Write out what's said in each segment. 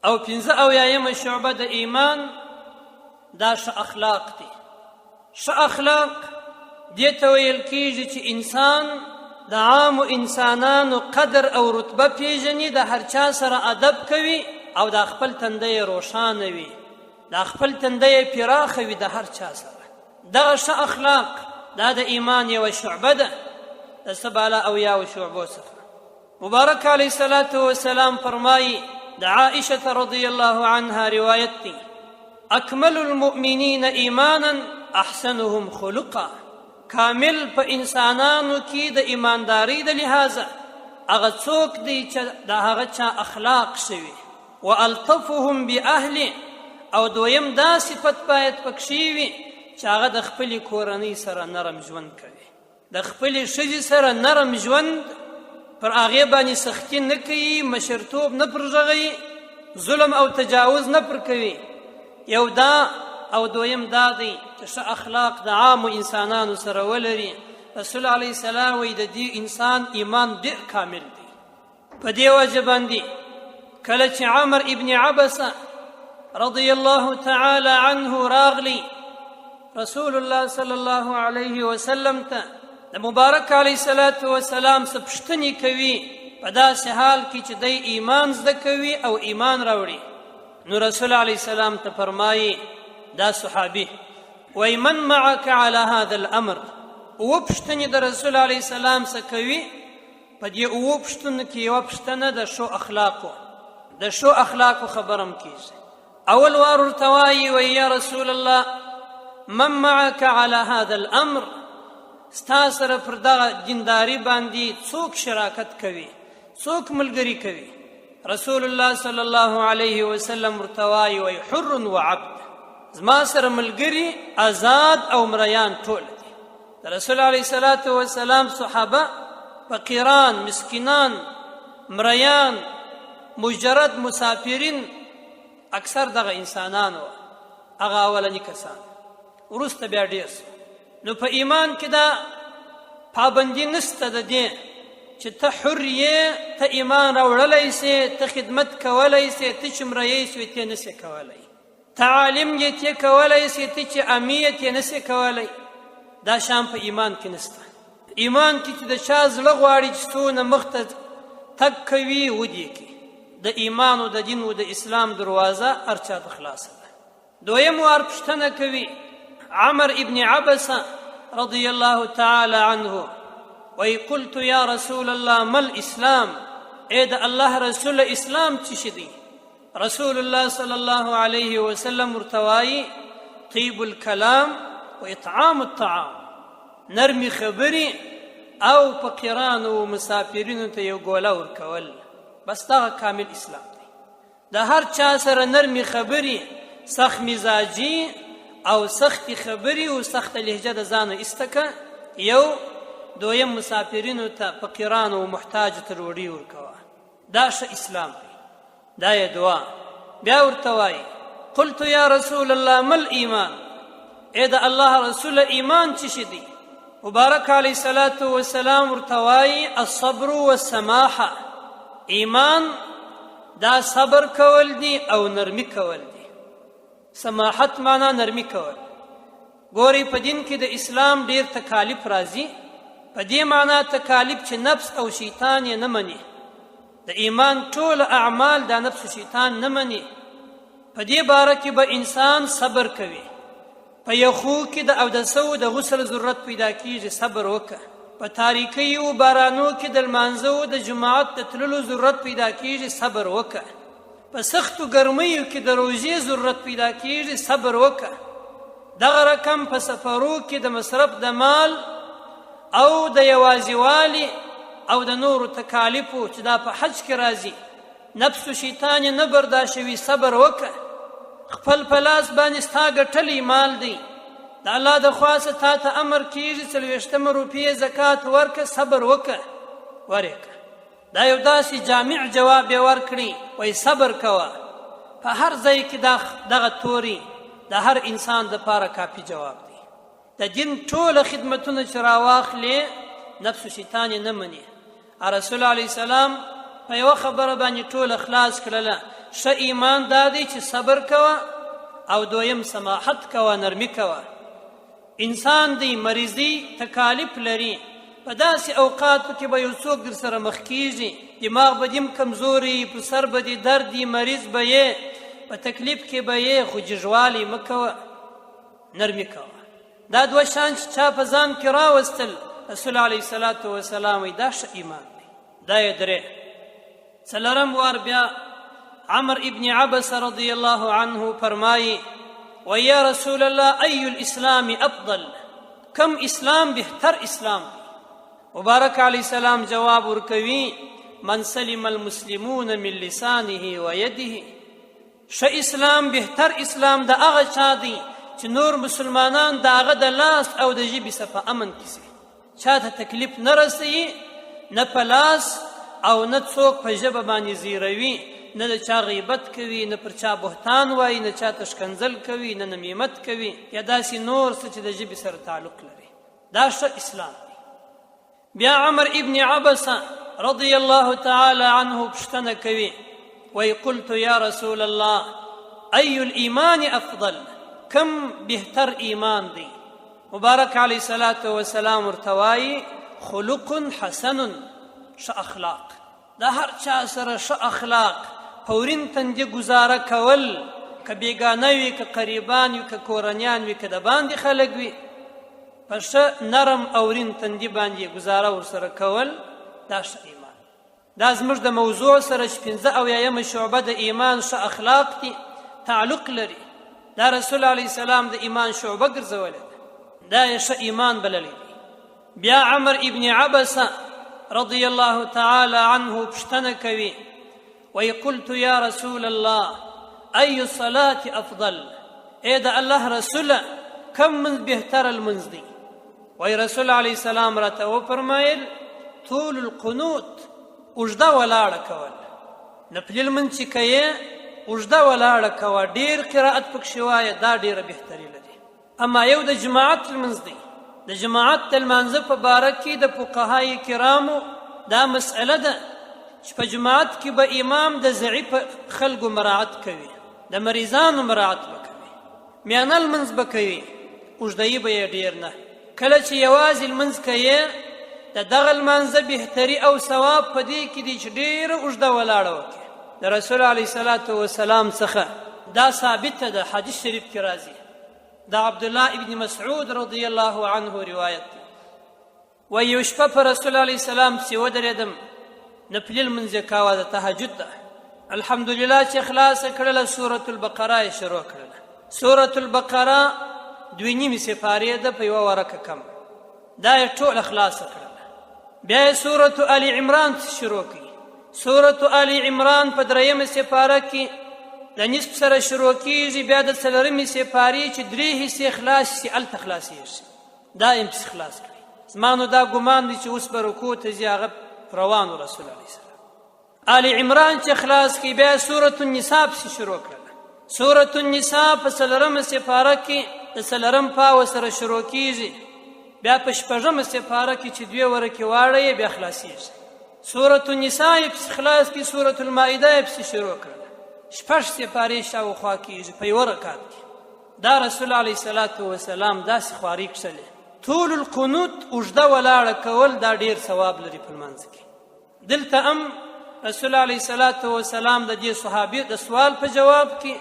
او 75مه شعبه د ایمان دا ښه اخلاق دي. ښه اخلاق دې ته ویل کیږي چې انسان د عامو انسانانو قدر او رتبه پیژني، د هر چا سره ادب کوي او د خپل تندی یې روښانه وي، د خپل تندی یې پراخه وي د هر چا سره. دغه ښه اخلاق دا د ایمان یوه شعبه ده د څه بالا او یاو شعبو څخه. مبارک علیه الصلاة والسلام فرمایي، د عائشة رضی الله عنها روایت دی، اکمل المؤمنین ایمانا احسنهم خلقا. کامل په انسانانو کې د ایماندارۍ د لحاظه هغه څوک دی چې د هغه چا اخلاق ښه وي. والطفهم باهله، او دویم دا صفت باید پکښې وي چې هغه د خپلې کورنۍ سره نرم ژوند کوي، د خپلې ښځې سره نرم ژوند، پر هغې باندې سختي نه کوي، مشرتوب نه پر ږغوي، ظلم او تجاوز نه پر کوي. یو دا، او دویم دا دی چې ښه اخلاق د عامو انسانانو سره ولري. رسول علیه السلام وایي د دې انسان ایمان ډېر کامل دی. په دې وجه باندې کله چې عمر ابن عبسه رضی الله تعالی عنه راغلی رسول الله صلی الله علیه وسلم ته، د مبارک علیه الصلاة والسلام څه پوښتنې کوي په داسې حال کې چې دی ایمان زده کوي او ایمان راوړي، نو رسول علیه السلام ته فرمایي دا صحابي وایي من معک علی هذا الامر. اووه پوښتنې د رسول علیه السلام څه کوي. په دې اوو پوښتنو کې یوه پوښتنه د ښو اخلاقو، د ښو اخلاقو خبره هم کېږي. اول وار ورته وایي، وایي یا رسول الله من معک علی هذا الامر، ستا سره پر دغه دینداري باندې څوک شراکت کوي، څوک ملګري کوي؟ رسول الله صلی الله علیه وسلم ورته وایي، وایي حر و عبد، زما سره ملګري آزاد او مریان ټول دي. د رسول علیه الصلاة والسلام صحابه فقیران، مسکینان، مریان، مجرد مسافرین، اکثر دغه انسانان وو، هغه اولني کسان، وروسته بیا ډېر سو. نو په ایمان کې دا پابندي نشته د دې چې ته حر یې، ته ایمان راوړلی سې، ته خدمت کولی سې، ته چې مریی سوې ته نه سې کولی، ته عالم یې ته کولی سې، ته چې امي یې ته نه سې کولی. دا شان په ایمان کې نشته. ایمان کې چې د چا زړه غواړي چې څونه مخته تګ کوي ودې کې د ایمان او د دین او د اسلام دروازه هر چا ته خلاصه ده. دویم وار پوښتنه کوي عمر ابن عبسه رضی الله تعالی عنه، وی قلت یا رسول الله ما الاسلام، ای د الله رسول اسلام څه شي دی؟ رسول الله صلی الله علیه وسلم ورته وایي طیب الکلام و اطعام الطعام، نرمې خبرې او فقیرانو او مسافرینو ته یو ګوله ورکول، بس دغه کامل اسلام دی. د هر چا سره نرمې خبرې، سخت مزاجي او سختې خبرې او سخته لهجه د ځانه ایسته که. یو دویم مسافرینو ته، فقیرانو او محتاجو ته ډوډۍ ورکوه، دا ښه اسلام دی. دا یې دعا. بیا ورته وایي قلت یا رسول الله ما الایمان، ای د الله رسول ایمان څه شي دی؟ مبارک علیه الصلاة والسلام ورته وایي الصبر والسماحه، ایمان دا صبر کول دي او نرمي کول دي. سماحت معنا نرمي کول. ګورئ په دین کې د اسلام ډیر تکالیف راځي، په دې معنا تکالیف چې نفس او شیطان یې نه مني. د ایمان ټول اعمال دا نفس او شیطان نه مني. په دې باره کې به انسان صبر کوي. په یخو کې د اودسو د غسل ضرورت پیدا کیږي، صبر وکړه. په تاریکۍ او بارانو کې د لمانځه او د جماعت د تللو ضرورت پیدا کیږي، صبر وکړه. په سختو ګرمیو کې د روژې ضرورت پیدا کیږي، صبر وکړه. دغه رقم په سفرو کې د مصرف د مال او د یوازیوالي او د نورو تکالیفو چې دا په حج کې راځي، نفس و شیطان یې نه برداشوي، صبر وکړه. خپل په لاس باندې ستا ګټلی مال دی، د الله د خوا څخه تا ته امر کیږي 40مه روپیې زکات ورکړه، صبر وکړه، ورکړه. دا یو داسې جامع جواب یې ورکړي، وایي صبر کوه. په هر ځای کې دا دغه توري د هر انسان دپاره کافي جواب دی. د دین ټوله خدمتونه چې راواخلې نفس و شیطان یې نه مني. رسول علیه السلام په یوه خبره باندې ټوله خلاص کړله، ښه ایمان دا دی چې صبر کوه او دویم سماحت کوه، نرمي کوه. انسان دی، مریضي تکالیف لري، په داسې اوقاتو کې به یو څوک در سره مخ کیږي، دماغ به دې هم کمزوری، په سر به دې درد وي، مریض به یې، په تکلیف کې به یې، خو جګوالی مه کوه، نرمي کوه. دا دوه شیان چې چا په ځان کې راوستل، رسول علیه الصلاة والسلام وایي دا ښه ایمان دی. دا یې درې. څلورم وار بیا عمر ابن عبس رضی الله عنه فرمایي، وایي یا رسول الله ای الاسلام افضل، کم اسلام بهتر اسلام دی؟ مبارک علیه السلام جواب ورکوي، من سلم المسلمون من لسانه ويده. ښه اسلام بهتر اسلام د هغه چا دی چې نور مسلمانان د هغه د لاس او د ژبې څخه په امن کې سي، چاته تکلیف نه رسوي، نه په لاس او نه څوک په ژبه باندې زیروي، نه د چا غیبت کوي، نه پر چا بهتان وایي، نه چاته ښکنځل کوي، نه نمیمت کوي، یا داسې نور څه چې د ژبې سره تعلق لري. دا ښه اسلام دی. بیا عمر ابن عبسه رضی الله تعالی عنه پوښتنه کوي، وایي قلت یا رسول الله ای الایمان افضل، کم بهتر ایمان دی؟ مبارک علیه الصلاة والسلام ورته وایي خلق حسن، ښه اخلاق. د هر چا سره ښه اخلاق، په ورین تندي ګزاره کول، که بیګانه وي، که قریبان وي، که کورنیان وي، که د باندې خلک وي، په ښه نرم او ورین تندي باندې ګزاره ورسره کول، دا ښه ایمان. دا زموږ د موضوع سره چې 75مه شعبه د ایمان ښه اخلاق دي تعلق لري. دا رسول علیه السلام د ایمان شعبه ګرځولې ده، دا یې ښه ایمان بللی دی. بیا عمر ابن عبسه رضی الله تعالی عنه پوښتنه کوي، وایي قلت یا رسول الله ای الصلاة افضل، ای د الله رسوله کم منځ بهتره لمونځ دی؟ وایي رسول علیه السلام راته وفرمایل طول القنوت، اوږده ولاړه کول. نفلي لمونځ چې کوې اوږده ولاړه کوه، ډېر قرائت پکښې وایه، دا ډېره بهتري لري. اما یو د جماعت لمونځ دی. د جماعت د لمانځه په باره کې د فقهای کرامو دا مسئله ده چې په جماعت کې به امام د ضعیف خلکو مراعت کوي، د مریضانو مراعت به کوي، میانه لمونځ به کوي، اوږدوي به یې ډېر نه. کله چې یوازې لمونځ کوي، د دغه لمانځه بهتري او ثواب په دې کې دی چې ډېره اوږده ولاړه وکړي. د رسول علیه الصلاة والسلام څخه دا ثابته ده، حدیث شریف کې راځي، د عبدالله ابن مسعود رضی الله عنه روایت دی، وایي یو شپه په رسول علیه السلام پسې ودرېدم، نفلي لمونځ یې کاوه، د تهجد ده، الحمدلله چې خلاصه کړله، سورة البقره یې شروع کړله. سورة البقره دوې نیمې سپارې ده، په یوه ورکه کم، دا یې ټوله خلاصه کړله. بیا یې سورة آل عمران پسې شروع کړي. سورة آل عمران په درېیمه سپاره کې د نصف سره شروع کیږي، بیا د څلورمې سپارې چې درې حصې خلاص شي هلته خلاصېږي، دا یې پسې خلاص کړي. زما نو دا ګمان دی چې اوس به رکوع ته ځي، هغه روان و رسول علیه السلام. آل عمران چې خلاص کړي، بیا سورة النساء پسې شروع کړله. سورة النساء په څلورمه سپاره کې د څلورم پاوه سره شروع کیږي، بیا په شپږمه سپاره کې چې دوې ورکې واړوي بیا خلاصېږي. سورة النساء یې پسې خلاص کړي، سورة المائده یې پسې شروع کړله، شپږ سپارې شاوخوا کیږي په یوه رکعت کې. دا رسول علیه الصلاة والسلام داسې خواري کښلې. طول القنوت، اوږده ولاړه کول، دا ډېر ثواب لري په لمانځه کې. دلته هم رسول علیه الصلاة والسلام د دې صحابي د سوال په جواب کې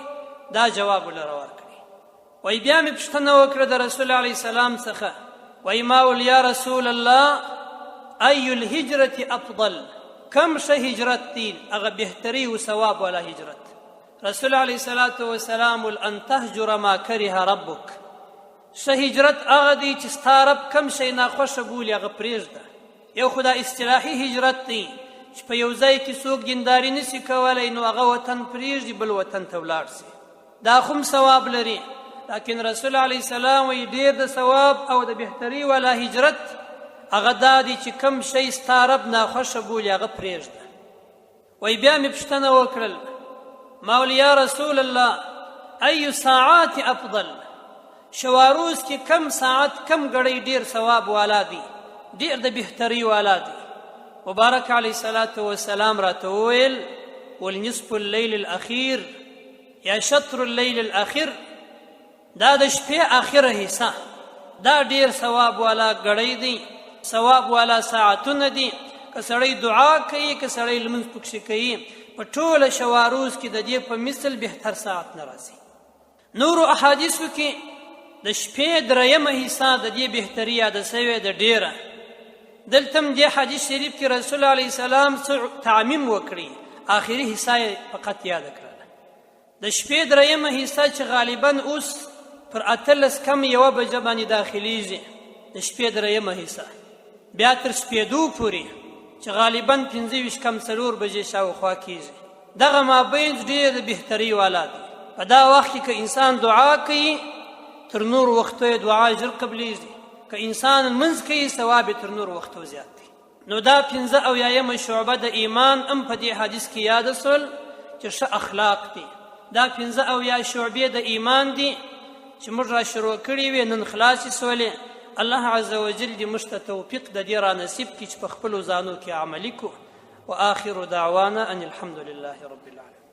دا جواب ولره ورکړي. وایي بیا مې پوښتنه وکړه د رسول علیه السلام څخه، وایي ما ویل یا رسول الله ای الهجرة افضل، کم ښه هجرت دی، هغه بهتري او ثواب والا هجرت؟ رسول علیه الصلاة والسلام ویل ان تهجر ما کره ربک، ښه هجرت هغه دی چې ستا رب کم شی ناخوښه بولي هغه پرېږده. یو خو دا اصطلاحي هجرت دی چې په یو ځای کې څوک دینداري نسي کولی نو هغه وطن پرېږدي بل وطن ته ولاړ سي، دا خو هم ثواب لري. لکن رسول علیه السلام وایي ډېر د ثواب او د بهتري والا هجرت هغه دا دی چې کم شی ستا رب ناخوښه بولي هغه پرېږده. وایي بیا مې پوښتنه وکړل، ما ویل یا رسول الله ای ساعات افضل، شواروز کې کم ساعت کم ګړی ډېر ثواب والا دی، ډېر د بهتري والا دی؟ مبارک علیه الصلاة والسلام راته وویل ولنصف الليل الاخير یا شطر الليل الاخر، دا د شپې اخره حصه، دا ډیر ثواب والا ګړی دی، ثواب والا ساعتونه دي. که سړی دعا کوي، که سړی لمونځ پکښې کوي، په ټوله شواروز کې د دې په مثل بهتر ساعت نه راځي. نورو احادیثو کې د شپې درېیمه حصه د دې بهتري یاده سوې ده ډېره. دلته هم دې حدیث شریف کې رسول علیه السلام څه تعمیم وکړي، آخري حصه یې فقط یاده کړله. د شپې درېیمه حصه چې غالبا اوس پر 18 کم یوه بجه باندې داخلیږي، د شپې درېیمه حصه بیا تر سپېدو پورې چې غالبا 25 کم 4 بجې شاوخوا کېږي، دغه مابین ډېر د بهترۍ والا دی. په دا وخت کې که انسان دعا کوي تر نورو وختو یې دعا ژر قبلیږي، که انسان لمونځ کوي ثواب یې تر نورو وختو زیات دی. نو دا 75مه شعبه د ایمان هم په دې حدیث کې یاده سول چې ښه اخلاق دي. دا 75 شعبې د ایمان دي چې موږ را شروع کړې وې، نن خلاصې سولې. الله عز وجل دې موږ ته توفیق د دې را نصیب کړي چې په خپلو ځانو کې عملي کړو. وآخر دعوانا أن الحمد لله رب العالمين.